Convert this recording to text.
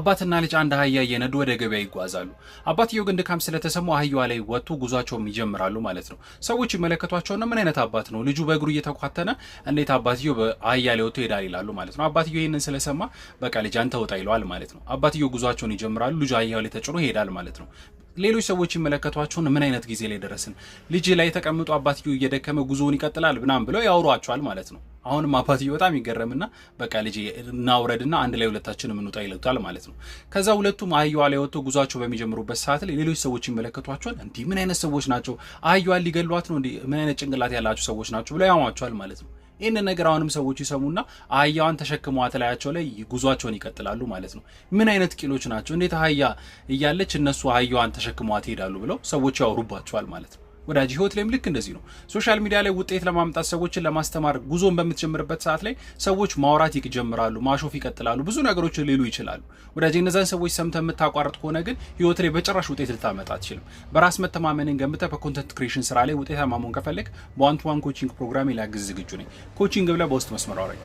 አባትና ልጅ አንድ አህያ እየነዱ ወደ ገበያ ይጓዛሉ። አባትየው ግን ድካም ስለተሰማው አህያዋ ላይ ወጥቶ ጉዟቸውም ይጀምራሉ ማለት ነው። ሰዎች ይመለከቷቸውና ምን አይነት አባት ነው፣ ልጁ በእግሩ እየተኳተነ እንዴት አባትየው በአህያ ላይ ወጥቶ ይሄዳል ይላሉ ማለት ነው። አባትየው ይህንን ስለሰማ በቃ ልጅ አንተ ውጣ ይለዋል ማለት ነው። አባትየው ጉዟቸውን ይጀምራሉ። ልጁ አህያው ላይ ተጭኖ ይሄዳል ማለት ነው። ሌሎች ሰዎች ይመለከቷቸውን ምን አይነት ጊዜ ላይ ደረስን፣ ልጅ ላይ ተቀምጦ አባትየው እየደከመ ጉዞውን ይቀጥላል ምናምን ብለው ያወሯቸዋል ማለት ነው። አሁንም አባትየው በጣም ይገረምና በቃ ልጅ እናውረድና አንድ ላይ ሁለታችን እንውጣ ይሉታል ማለት ነው። ከዛ ሁለቱም አህያዋ ላይ ወጥቶ ጉዟቸው በሚጀምሩበት ሰዓት ላይ ሌሎች ሰዎች ይመለከቷቸዋል። እንዲህ ምን አይነት ሰዎች ናቸው? አህያዋን ሊገሏት ነው? እንዲህ ምን አይነት ጭንቅላት ያላቸው ሰዎች ናቸው ብለው ያሟቸዋል ማለት ነው። ይህንን ነገር አሁንም ሰዎች ይሰሙና አህያዋን ተሸክመዋት ላያቸው ላይ ጉዟቸውን ይቀጥላሉ ማለት ነው። ምን አይነት ቂሎች ናቸው? እንዴት አህያ እያለች እነሱ አህያዋን ተሸክመዋት ይሄዳሉ ብለው ሰዎች ያወሩባቸዋል ማለት ነው። ወዳጅ፣ ህይወት ላይም ልክ እንደዚህ ነው። Social media ላይ ውጤት ለማምጣት፣ ሰዎችን ለማስተማር ጉዞን በምትጀምርበት ሰዓት ላይ ሰዎች ማውራት ይጀምራሉ፣ ማሾፍ ይቀጥላሉ፣ ብዙ ነገሮችን ሊሉ ይችላሉ። ወዳጅ፣ እነዛን ሰዎች ሰምተህ የምታቋርጥ ከሆነ ግን ህይወት ላይ በጭራሽ ውጤት ልታመጣ አትችልም። በራስ መተማመንን ገንብተህ በ content creation ስራ ላይ ውጤታማ መሆን ከፈለግክ በ one to one coaching ፕሮግራም ላግዝህ ዝግጁ ነኝ። Coaching ብለህ በውስጥ መስመር አውራኝ።